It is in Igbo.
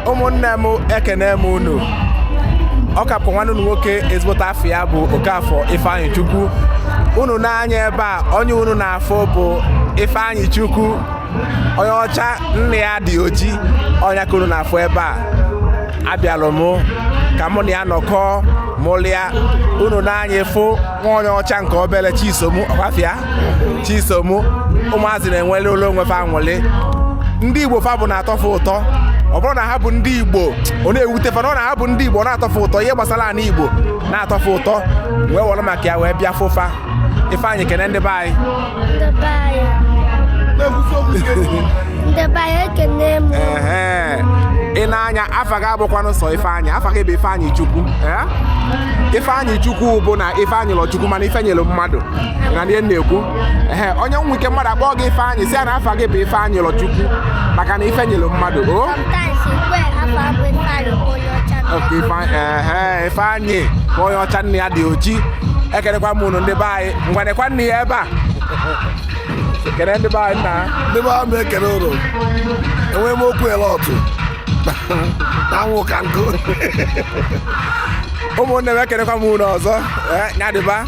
Ụmụnne m, ekene m unu. Ọ ka bụ nwanne unu nwoke, ezigbote afa ya bụ Okafọ Ifeanyị Chukwu. Unu na-anya ebe a, onye unu na-afụ bụ Ifeanyị Chukwu, onye ọcha nna ya dị oji. Ọnya ka unu na-afụ ebe a. Abịalụ m ka mụ na ya nọkọọ mụlịa. Unu na-anya fụ nwa onye ọcha nke obele, Chisom, ọkwafịa Chisom. Ụmụazị na-enwele ụlọ onwe fa anwụlị. Ndị Igbo fa bụ na-atọfe ụtọ. Ọ bụrụ na ha bụ ndị Igbo, ọ na-ewute fa na ọ na ha bụ ndị Igbo, ọ na-atọfe ụtọ. Ihe gbasara ala Igbo na-atọfe ụtọ, wee were maka ya wee bịa fụfa. Ifeanyị, kene ndị be anyị. Ndị be anyị, ndị be anyị, ekene m. Ehe, ị na-anya, afa gị abụkwanụ sọ Ifeanyị, afa gị bụ Ifeanyị Chukwu. Ee? Ifeanyị Chukwu bụ na Ifeanyị lọ Chukwu, mana ife nyere mmadụ na ihe m na-ekwu. Ehe, onye nwe ike mmadụ akpọọ gị Ifeanyị, si ya na afa gị bụ Ifeanyị lọ Chukwu, maka na ife nyere mmadụ o. Sometimes ikwe afọ abụ Ifeanyị bụ onye ọcha. Ok, Ifeanyị, ehe, Ifeanyị bụ onye ọcha nne ya dị oji. Ekelekwa m unu, ndị be anyị. Ngwanekwa nne ya ebe a, kene ndị be anyị nna. Ndị be ahụ, ekele ụlọ. Enwe m okwu ele ọtụ na anwụ ka nkụ. Ụmụnne m, ekelekwa m unu ọzọ. Ee, nyadịba.